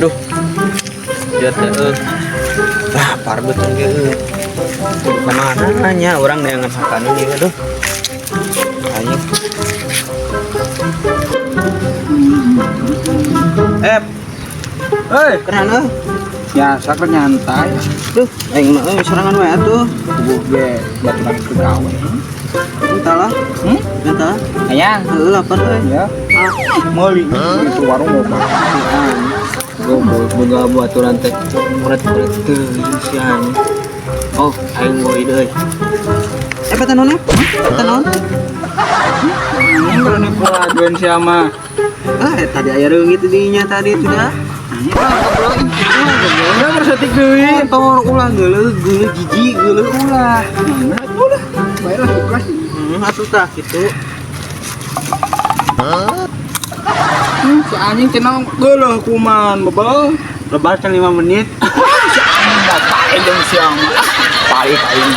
Duh. Dia teh euy. Lapar betul ge euy. Kudu ka nya urang neangan makanan ieu, aduh. Anjing. Eh, Hei, keren euy. Biasa kan nyantai. Duh, aing mah euy sorangan we atuh. Tubuh ge baturan ke gawe. Entah lah, entah lah. Ayang. Heuh, lapar euy. Ya. Ah, Meuli itu warung loba. Gue boga baturan teh muret-muret teu si anjing. Oh, aing boga ide euy. Eh, peta naon ya? Peta naon? Ini kalau nih pelajuan siapa? Ah, eh, tadi aya reungit dinya tadi sudah. Enggak bersetik deui. Kotor, ulah geuleuh, geuleuh jijik, geuleuh ulah. Nah, udah. Baiklah ikhlas. Atuh tah kitu. Si anjing cenah geuleuh kuman bebel. Lebar can 5 menit. Si anjing bapak jeung siang. Paling aing.